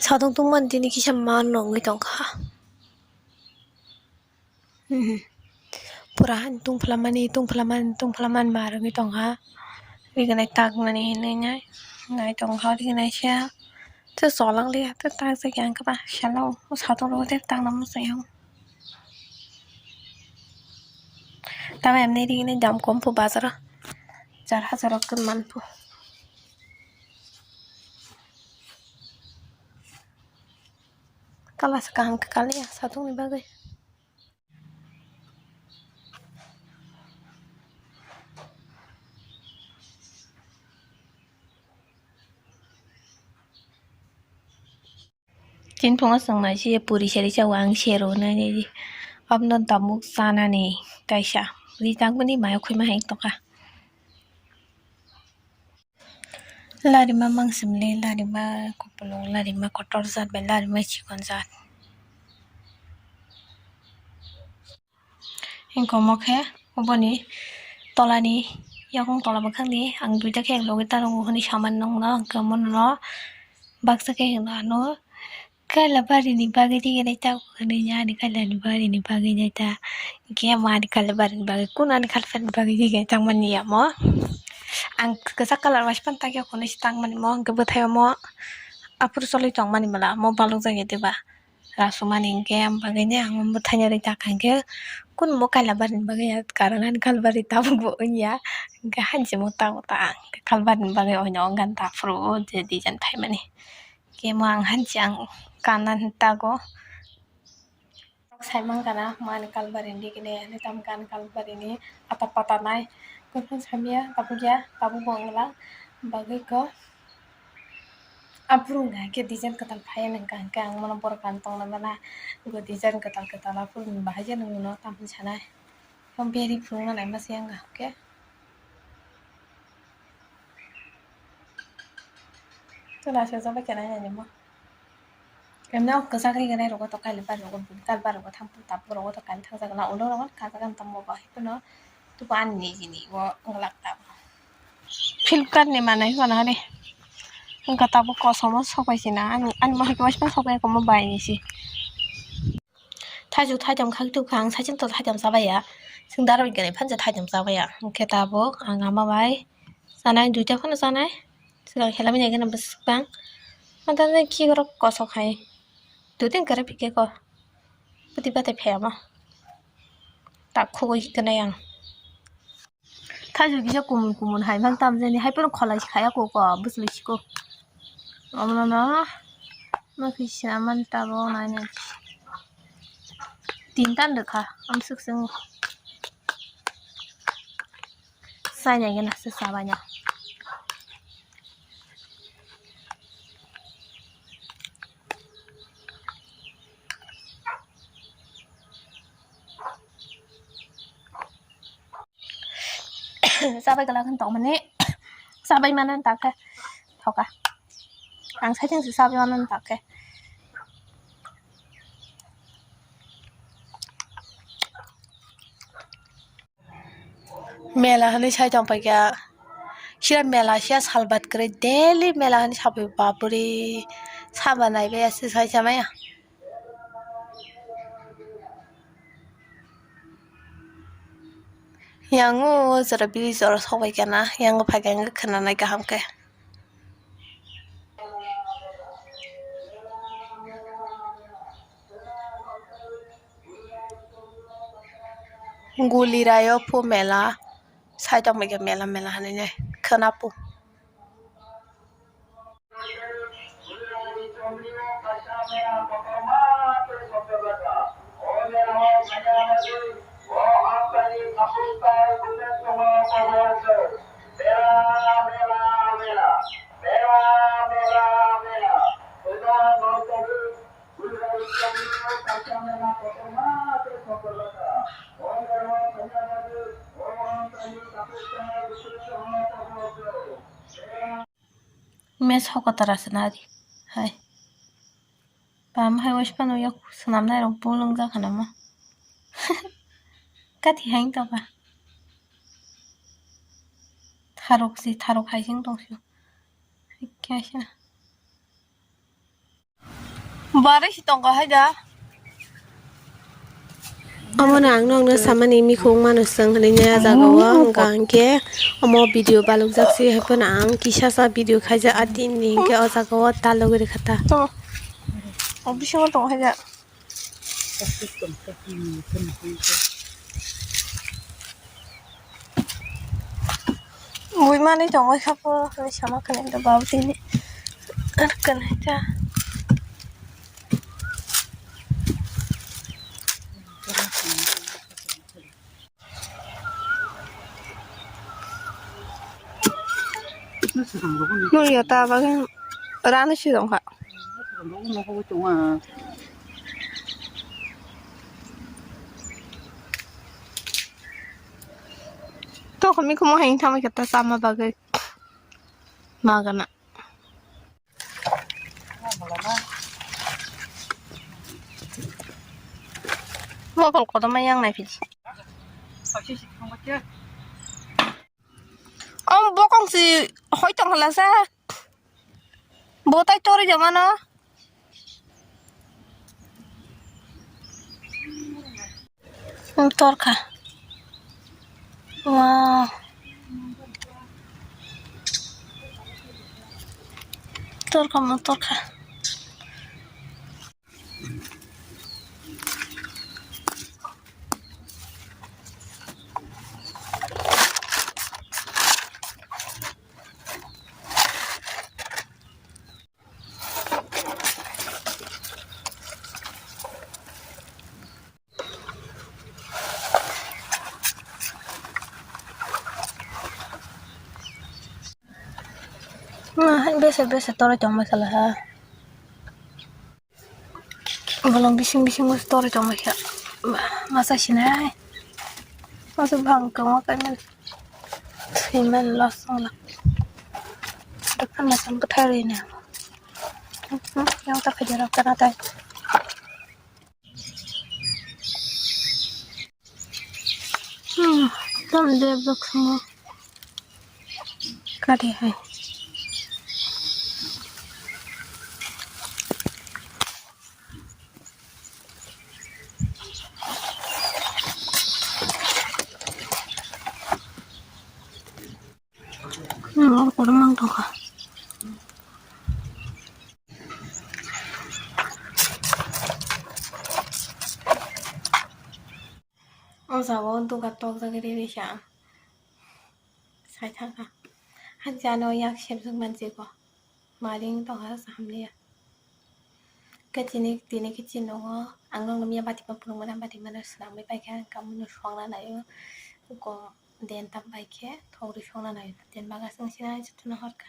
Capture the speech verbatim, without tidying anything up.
Satung tungmani tini kisa ma nungwi tongkha. Hmm. Pura hani tungphlamani, tungphlamani, tungphlamani ma rwgwi tongkha. Rignai taknani hinwi nai, nai tongkha rignai se. Tei cholangliya, tei takjakya ang khe ba salo, o satung rogo tei takna muchungya. Tamo emni rignai dam kom pho bazaro, char hajar rok tun man pho. Kala se kaham khe kaliya satungni bagwi. Chini phungo chwng nai se puri seri chao ang sero nai nai di. Abono tabuk chanani kaisa ri tangmani mayo khwi ma hai tongkha. Larima mangsimli, larima kupulung, larima kotor jat bai larima chikon jat. Hingke omo khe oboni tolani yakung tola bwkhakni ang duita khe ang logwi ta tongo hwnwi samani nukno, hwnkhe omono baksa khe hwnkhe ano kaila barini bagwi rwgwi nai ta hwnwi ani kailani barini bagwi nai ta. Hwnkhe omo ani kaila barini bagwi kunu ani kaila barini bagwi rwgwi tangmani ya omo. Ang kwchak colour waisa phano takya hwnwi se tangmani omo, hwnkhe bwthai omo aphuru choli tongmani mala omo balokjak ya diba. Rasumani hwnkhe, am bagwino ang bwthaina ri ta kha hwnkhe, kunu bo kaila barini bagwi ya, karon ani kalbari tabuk bo wngya, hwnkhe hanjimo tago ta ang kalbarini bagwi oino wngkha ta aphuru o je design phaimani. Khe mo ang hanchi ang kanna tago. Sai mankha na mani kalbarini dikhe ne, ani tamo khe ani kalbarini ata pata nai, kunu samya tabuk ya, tabuk bo wngla bagwi kho. Aphuru wngkha khe design kwtal phaiya nang kha, hwnkhe ang bono borok kan tongna mano, bo design kwtal kwtal aphuru ni bahai je nwng no tamo sanai. Beri phunukna naima se wngkha hwnkhe. Tola se jobai khe nai nai mo. Emno kwchak ri gwnai rogo to kaila bar rogo, kaila bar rogo thang tabuk rogo to kaila thang jagna ulo rogo kajagan tamo bo hai phano tubu ani niji ni bo wng lak tabuk. Flipkart ni manwi mano hwnwi. Wngkha tabuk kosom o sok pai sina. Ani, ani mohai khe waisa sok pai khe omo bai ni se. Thaichuk thaitham khak tubkha ang saichung to thaitham chabaiya. Chwng daro gwnai phano je thaitham chabaiya. Hwnkhe tabuk ang ama bai chanai duita phano chanai. Swkang helamwi nai gana bwswk bang. Manthan jai khikrok kosok hai. Dui din kwrwi phikhe ko. Bwtwi bathai phai ama. Tak khugui gwnai ang. Thaichuk kisa kumun kumun hai mang tam jani hai phano kholai si khaya ko ko bwswlwi siko. Omono no no kisa man tabo nai nai. Tinta rwkha amswk swng. Sainai gana se sabaino. Chabai kwlak wng tongmani. Chabai mano takhe thoka. Ang saichung se chabai mano takhe. Mela hwnwi sai tong paikha. Sira mela sia salbat kwrwi daily mela hwnwi sabai bapuri saba naibai aswk sai chamaya. Yang o jora bini jora sok bai kha na, yang o phai kha wngkha khwnanai kaham khe. Guli rayo phu mela, sai tong bai kha mela mela hinwi khwna phu. Mes hoko tara se nari hai. Pam hai waisa phano yak swnamnai rok bolong jakha namo. Kati hai wng tongkha. Tharok si, tharok hai se wng tong sio. Kaisa. Barai si tongkha hai da. Omo no ang nokno samani mikhung mano chwng hinwi nai o jaga o, hwnkha hwnkhe omo video balukjak se hai phano ang kisa sa video khaijak a din ni hwnkhe o jaga o ta logwi rwkha ta. To, o bisingo tong hai da. Bui manwi tongwi kha pho, hinwi sama khani da babo tini. Ar kanai ta. Nung ya ta bagwi rani si tongkha. Tokon mi kumo haing thamwi khe ta chama bagwi magana. Mokol kotorma yang nai phidi. Om bokong si hoi tong hala sa. Botai tori jamano. Torkha. Wow. Torkha mo torkha. Bese bese toroi tongma khala ha. Bolong bising bising mas toroi tongma kha. Masa sinai. Masa bang kama kaiman. Simen los song lak. Depan masang petai ri na. Yang tak kerja rap kana tai. Hmm, tam de bak mo. Kati hai. Hmm, oro kotor mang tongkha. O jaga o dugar tokjagwi riri se ang sai thangkha. Hakhe ano yak sebjak manjego. Mari wng tongkha, sa hamliya. Khe tini, tini khe chini nogo ang nokno miya batima phunukmani, batimano swnamwi paikha, ang kamui no songna naio. Go den tam bai khe thok rwi songna naio. Den bagasing sinai jotono horkha.